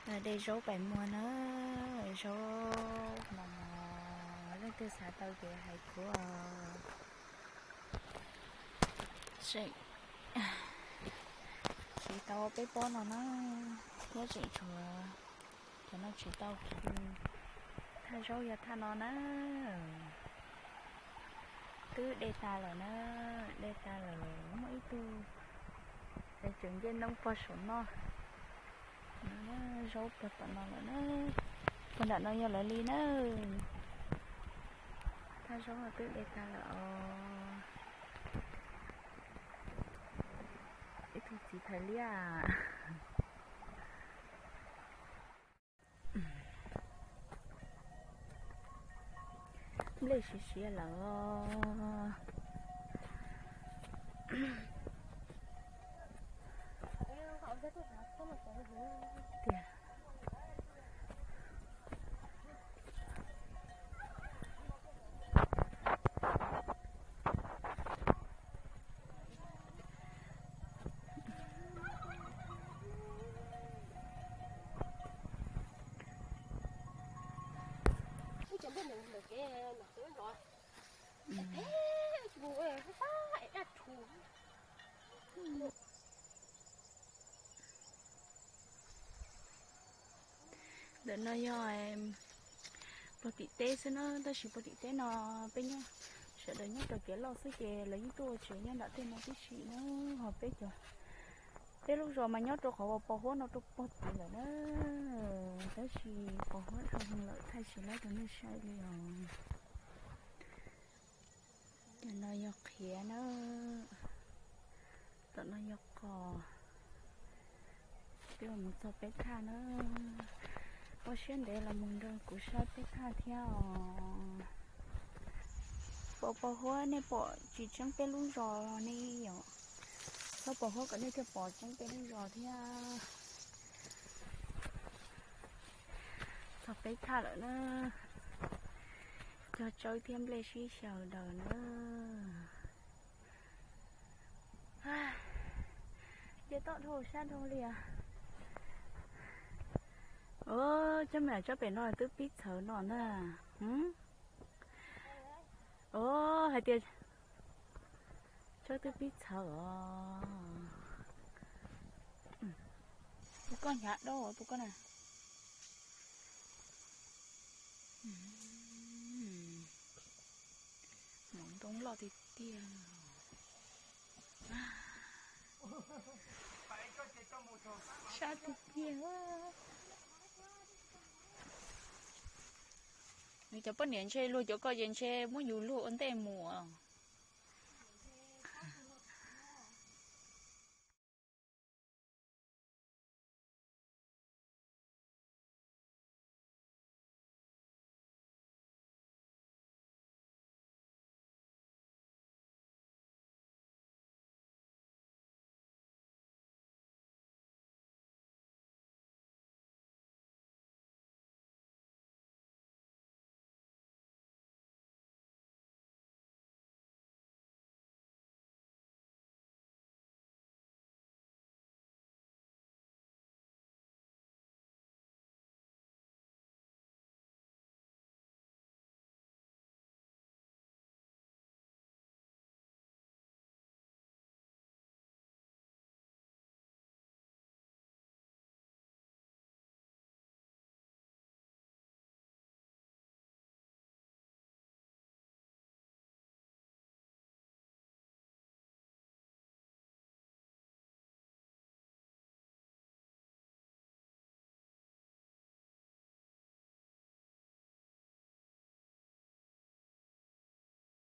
De zaub pais muag na, zaub no leej twg xav tau ces hais kuv os. Tseem tsis tau peb pob no na, thiab tseem tshuav cov no tsis tau. Thaj zaub yog thaj no na, twb de tas lawm na, de tas lawm muaj ib tug tseem nce ntoo pog saum no. Zaub pog tom no lawm na, pog nram no yog lawv li na. Thaj zaub twb de tas lawm os. Ib tug txiv thais liab. Nplej siav siav lawm tiag. Ntawm no yog pog tim teb xwb na, tab sis pog tim teb no peb nyob, sawv daws nyob rau kev loj xwb ces lawv yeej tuaj ua tsev nyob nram tej no tib si na. Ho peb cov, peb lub zos mas nyob rau qhov uas pos huab no rau pog tid lawm na, tab sis pos huab dhau lawm thaij tsis laib rau nej saib li os. Cov no yog qhiav na, tom no yog qos. Peb mus txog peb thaj na, ua siab ntev los mus nrog kuv saib peb thaj thiab os. Pos, pos huab nej pom tsis tseeb peb lub zos ne yom? Txhob pos huab kom nej thiaj pom tseeb peb lub zos thiab. Txog peb thaj lawm na, cog tsawb thiab nplej sib xyaw daws na. Ces toj dhau sab dhau li as. Cov me nyuam tsob pem no twb pib txhawv no na. Os, hais tias tsob twb pib txhawv os. Tus koj hnyav dab tus koj na. Hmoov ntoo loj tiag tiag. Sab tiag tiag. Nws cov poj niam ntshe luag cov ko ces ntshe muab yus luag ua ntej mus.